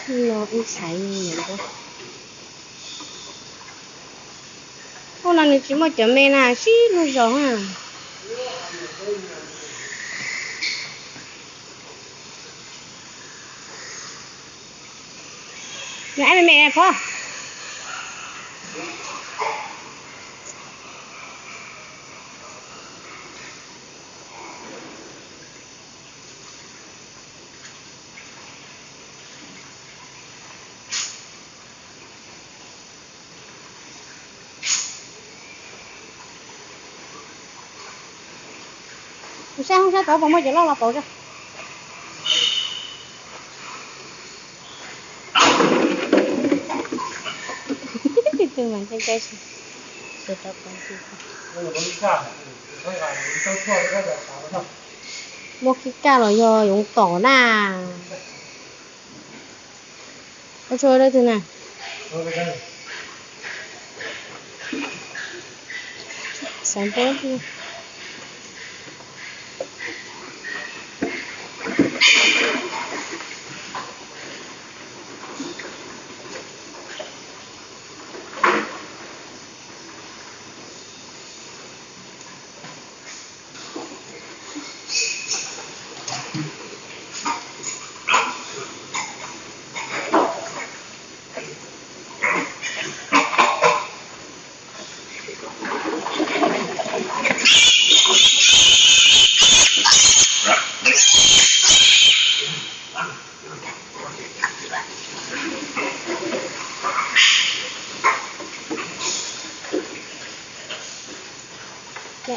No ib xaiv. Ub, no nws tsis muaj cov me na, sib luag zos na. Nws me me phob. Kuv saib hoob sab tod puas muaj cov loj los pauv tso. Tus mas caij caij sawv rau pauv. Muaj kib kaj los yog yoov tom na. Ua tsuag dab tsi na. Xav npab.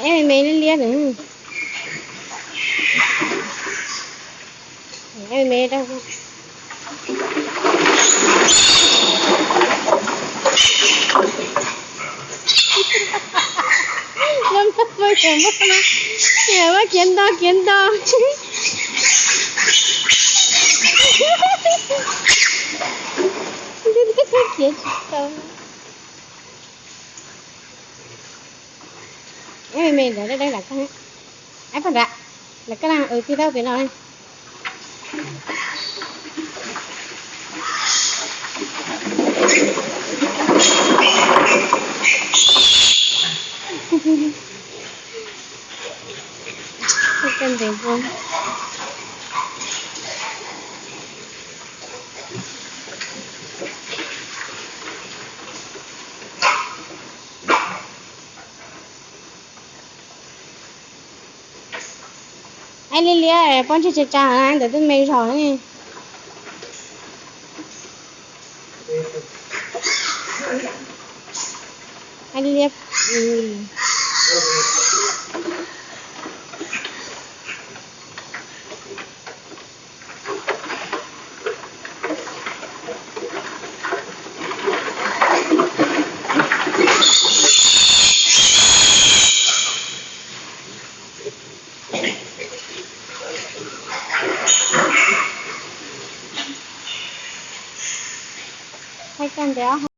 Eb me liab na. Eb me rau. Muab, muab kiav nto, kiav nto. Kiav tsis tau. Eb me me nrad dawb dawb nram koj. Eb pog nrad, nram koj na, tig taub pem no. Eb liab liab, pob ntseg tsa tsa ntawm tej me zog ne. Eb liab. Thaij koj ntev.